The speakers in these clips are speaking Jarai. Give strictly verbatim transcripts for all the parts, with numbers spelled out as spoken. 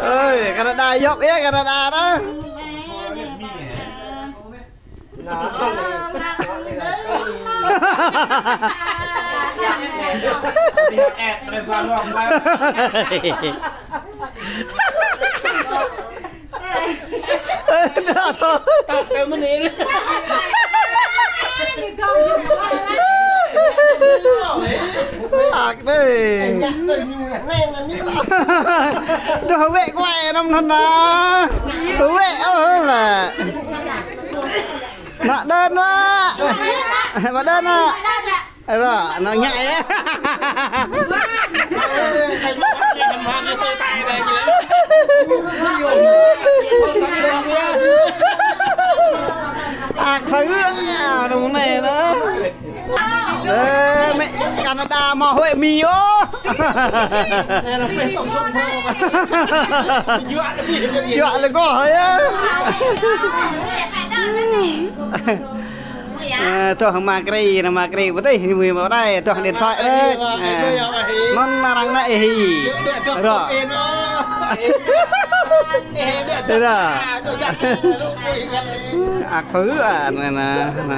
Ơi, Canada dŏp yơh, Canada đó. Dah, dah. Ak dê. Dah wek kuai năm thăn na. Wek ôh lah. Mă đơn mă. Mă đơn mă. Rồi, nó nhảy á. Ak phơ, à, đúng này đó. Ơ, mẹ Canada mà huế mi ô. Juă lĕ kơ hơi á. À, tuh Makri, nă Makri pơtih, ñu mui mă đai, tuh điện thoại đấy. À, non arăng nă Ehi. Rồi. Rồi. Ak phơ, à, nă, nă, nă.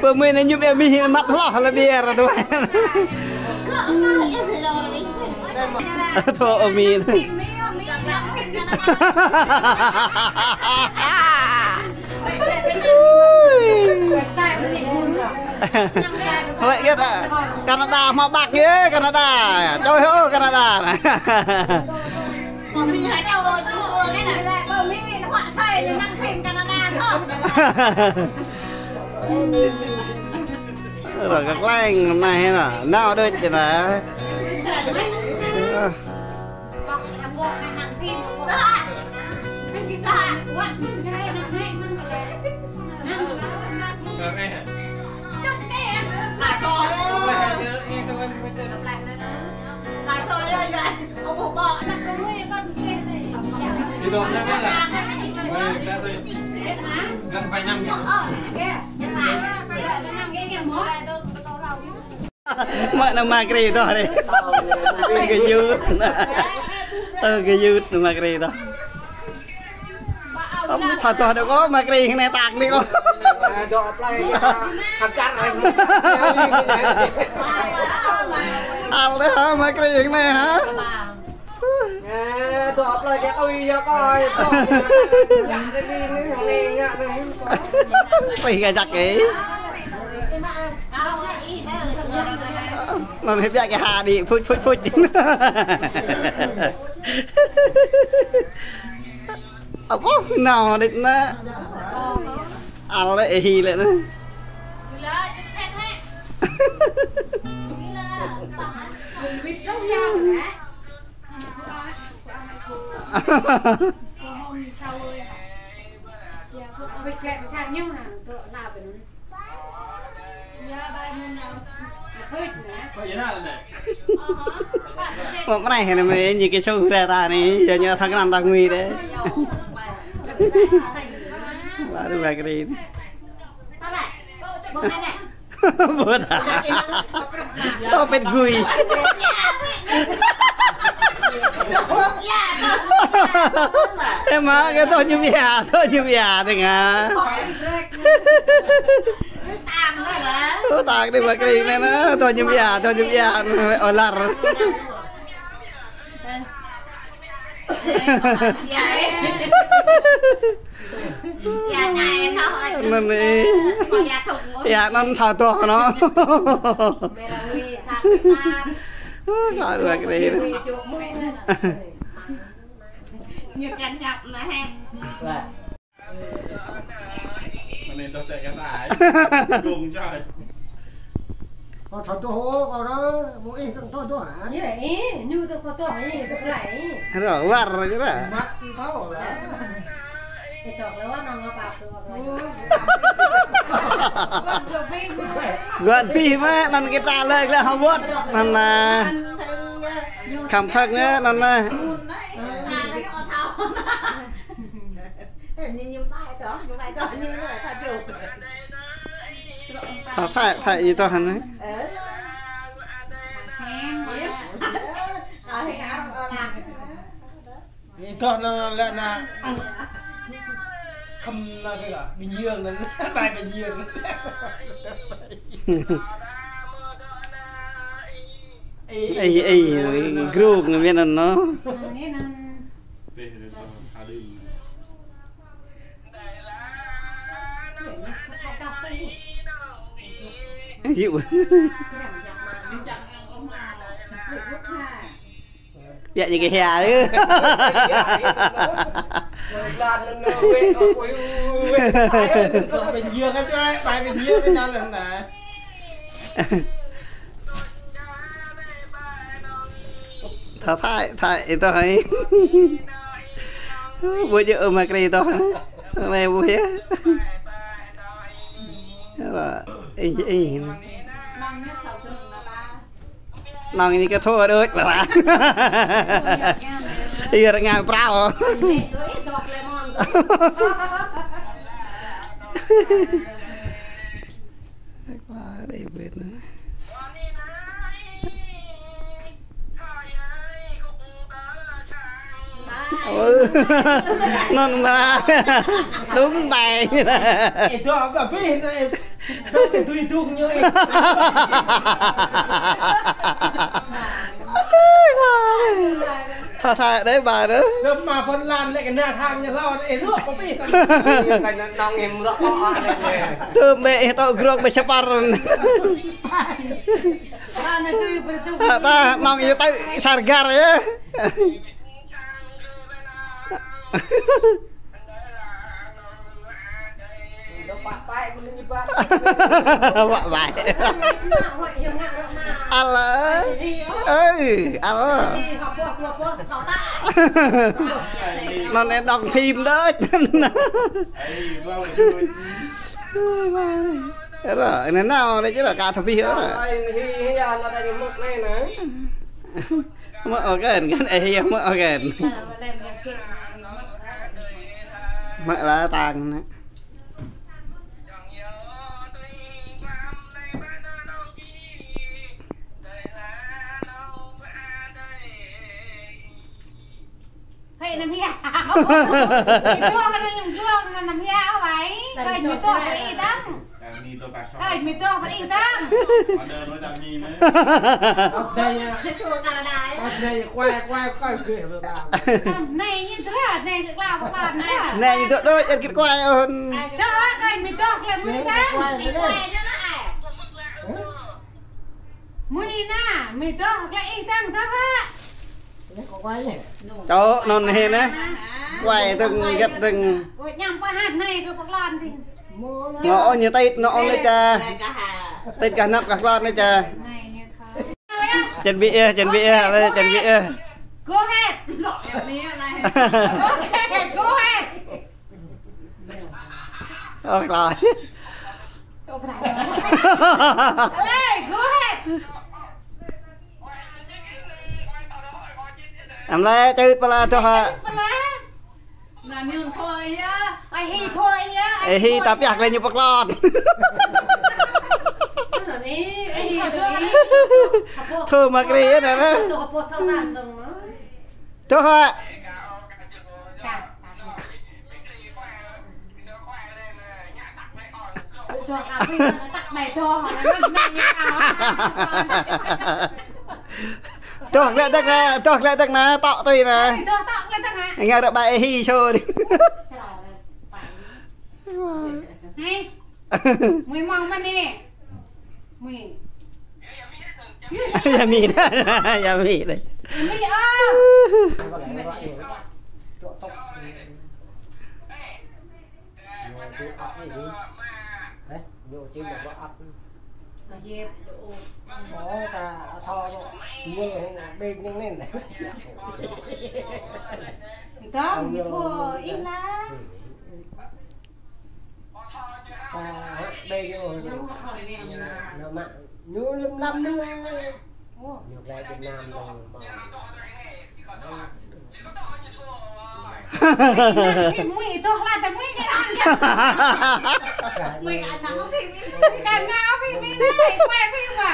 Pơmĭn ñu ƀiă mih măt hloh lĕ biă tuh. Tuh, ơ mi. Huế yơh, Canada mă băk yơh, Canada. Čôi hơ Canada. Rồi kơ kleng anai hă, nao đôč čơ anai. Mă nă Makri tuh đê. Gơyut. Ơ, gơyut nă Makri tuh. Ơ, thâo tuh đê kơ Makri hơnai tak đê kơ. Al đê hă Makri hơnai hă. Ê, dŏ plơi kơ tui yơh kơ, dŏ plơi kơ tui yơh kơ. Tui kơ jăk ê. Anŭn hĭ biă kơ ha đĭ, phuč, phuč, phuč. Apôh, nao đĭ nă. Al lĕ, Ehi lĕ nă. Mă mơnai hă anai mơ̆n, ñu kơ su ră ta anai, yua ñu thâo krăn ta ngui đê. Lalu bakri. Bơ ta. Tơ pet gui. Ê mă, kơ tơ ñu mia, tơ ñu mia tơ ngă. Ơ, tang đê bakri anai nă, tơ ñu mia, tơ ñu mia, ơ lar. Anŭn anai. Yă, anŭn thâo tuh nă. Thâo bakri. Ñu kăn ñăp nă hĕ. Anai tuh tĕ kơ ta. Gong čai. Kâo thâo tuh ôh, kâo ră, mơ̆ng ih kăn thâo tuh hă? Yơh, ih, ñu tuh kâo tuh, ih, tuh klai, ih. Ră, war ră. Mă thâo lah. Ih, tuh klai war nă ngă pap tuh. Guan pih mă, anŭn kơ ta lĕ, lĕ hơwơ̆t, anŭn nă. Khăm thơ̆k nă, anŭn nă. Ê, ñu, ñu pai tơ, ñu pai tơ, ñu, ñu pai tơ. Thâo thai, thai ñu tơ hăn. Ơ. Ơ, ơ, ơ, ơ. Ê, tơ anŭn lĕ anŭn. Khăm anŭn kơ, Bình Dương anŭn, pai Bình Dương anŭn. Ê, ê, ê, gru ngă miên anŭn. Yuk. Biă ñu kơ hia ư. Bình Dương á, pai Bình Dương á, ñu lĕ anŭn. Thâo thai, thai, ih tơ hơi. Ƀu djơ̆ ôh mă krê tơ hơi. Mă ƀu djơ̆. Ih, ih. Anŭn ñu kơ thâo đôč ƀă. Ih, rơngai prao. Ơ, đe ƀĕ anŭn. Ơ, anŭn mă. Đúng bài. Ê, đó, có biết, ê, đó, cái tui tung như, ê. Thâo thai đe ƀă anŭn. Lơ̆m mă Phần Lan lĕ kơ ană thang ñu hlâo, ê, đó, có biết. Anŭn em rŏk, tơm ƀĕ, tŏ grŏk ƀĕ sa par. Anŭn tui, tui. Tơ, anŭn yơh tơ, sargar yơh. Pă pai. Alơ. Ơ, alơ. Anŭn anai đóng phim đôč. Ơ, anai nao anai čih lĕ ka thâo pih ơ. Mă ôh kơn, kơn, ê, mă ôh kơn. Mă la tang anŭn. Hơi, anăm hiao. Ih tơ, anŭn ñu glông, anŭn anăm hiao wai. Kơi ñu tơ, kơi ih tang. Kơi ñu tơ, kơi ih tang. Ơ, đây, ơ. Ơ, đây, ơ, quay, quay, quay, quay. Anai ñu tơ, anai kơ klao, kơ klao, anai. Anai ñu tơ đôč, ĕt kĭt quay ôh. Tơ, kơi ñu tơ, kơi ñu tang. Anai, quay, anai. Ih quay čơ anŭn, ai. Hă? Mui anai, mui tơ, kơi ih tang tơ hă? Čô anŭn hĭ anai. Quay tơ̆ng, gĕt tơ̆ng. Ôi, ñăm pơhat anai kơ pơklon tih. Ñu ôh ñu tĭt, ñu ôh lĕ ča. Tĭt kah anăp kah klon lĕ ča. Anai ñu thâo. Chuẩn bị ơ, chuẩn bị ơ, chuẩn bị ơ. Go ahead. Okay, go ahead. Ơ, klă. Lĕ, go ahead. Anăm lĕ, čơ̆t pơla tơ hă. Pơla. Anŭn ñu thâo yơh. Ơi Hi thâo yơh. Ơi Hi, ta pioh kơ lĕ ñu pơklon. Ơi Hi thâo. Thâo mă krê yơh anŭn. Tơ hă. Tơ glaĭ tơ̆k anai, tơ glaĭ tơ̆k anai, tŏ tui anai. Ngă rơbai ih sô đi. Mui mơ̆ng mơ̆n anai. Mui. Yă mĭn, yă mĭn. Yă mĭn ôh. Tơm, ñu thâo ih lah. Ơ, đe ñu, ñu mă, ñu lăm lăm ñu. Ơ. Ñu glaĭ Việt Nam ñu mă. Phim mui ih tuh lah, tơ mui kơ anŭn yơh. Mui kơ anŭn phim ih. Mui kơ anŭn phim ih anai, quay phim mă.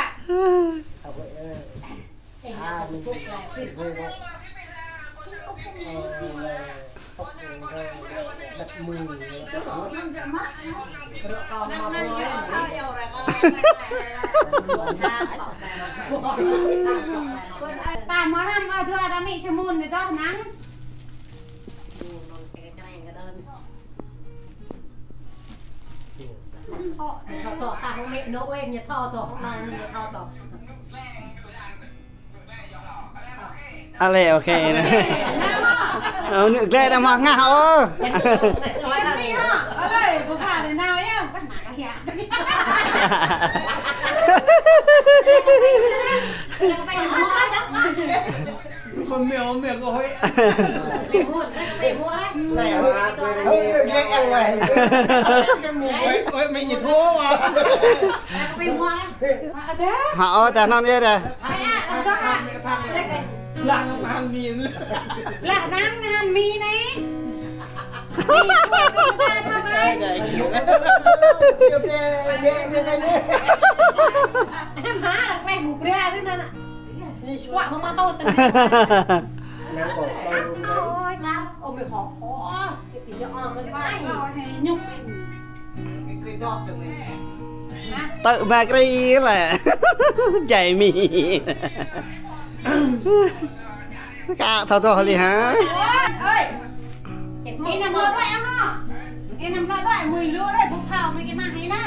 Ta mơ̆ năm ơ dua ta mĭ čơmun đi tơh năng. Ale, ok. Ơ, nư glĕ đa mă ngă ôh. Ôm mẹ, ôm mẹ, có hơi. Ôi, ôi, mẹ nhị thua à. Hă, ơ, ta non yơh đa. Lăng ăn mì. Lăng ăn mì anai. Em hả, lăng mì mù bra thế nè. Nè, suak mă mă tôt tơ. Ôi, nă, ôm mì hŏ. Ơ, kơ ti yơh, ơ, mă nă ai. Tơ̆ mă kri lĕ. Jai mì. Kă thâo thâo li hă? Ơi, ơi. Ih năm lŏ đuaĭ hă? Ih năm lŏ đuaĭ mui lu đuaĭ ƀu phao mui kơ mă hĭ nă.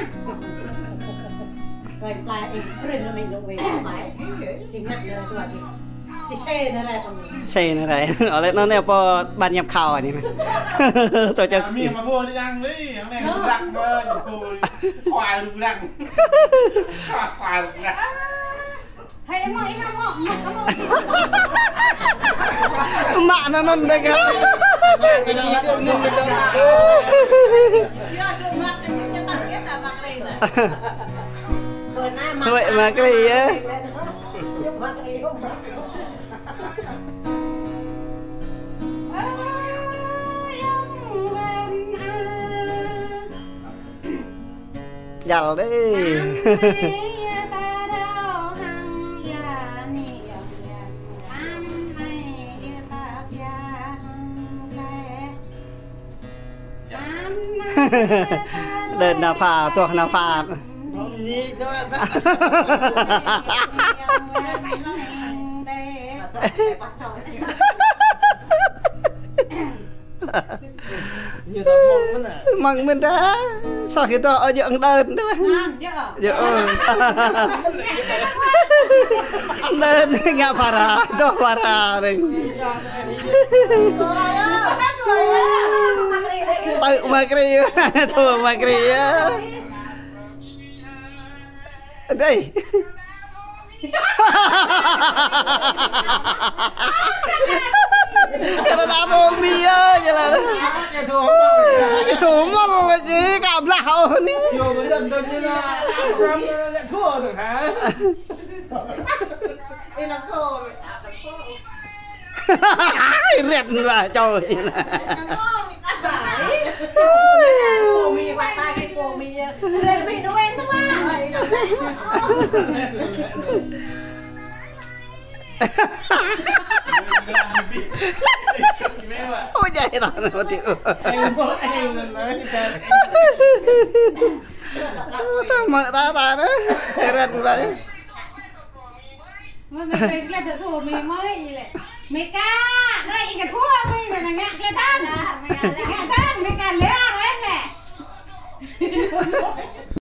Ơi, plai ih prin mă mui lu wai mai. Kơ ngă đơ đuaĭ. Kơ se nă rai tong. Se nă rai. Ơ lĕ nă nê pô ban nhập khẩu anai nă. Tổ chức. Mì mă pô đi đăng đi, hăng nê răng mă, nhập pô đi. Khoai lu răng. Khoai lu răng. Mă nă năn đa kơ. Huĭ mă kri yơh. Jal dih. Đơ̆n nao pha, tuah nao pha. Mơ̆ng mơ̆n đa. Soh kơ tơ, ơ, djơ̆ đơ̆n tơ. Djơ̆, ơ. Đơ̆n ngă phara, tơ phara đơ̆n. Tơ̆ mă kri, tơ̆ mă kri yơh. Đây. Kơ ta ta pô mì ơ, jơlan. Thua mơ̆n lĕ, kă blah ôh anai. Rĕt lah čô. Ôi, dạy tao nó mà tiểu. Tao mă ta ta đó. Rĕt lah. Mơi, mơi, mơi, glăi tơ thua mơi, mơi, ih lĕ. Mơi kă, glăi ih kơ thua mơi, nă, nă, ngă glăi tăn.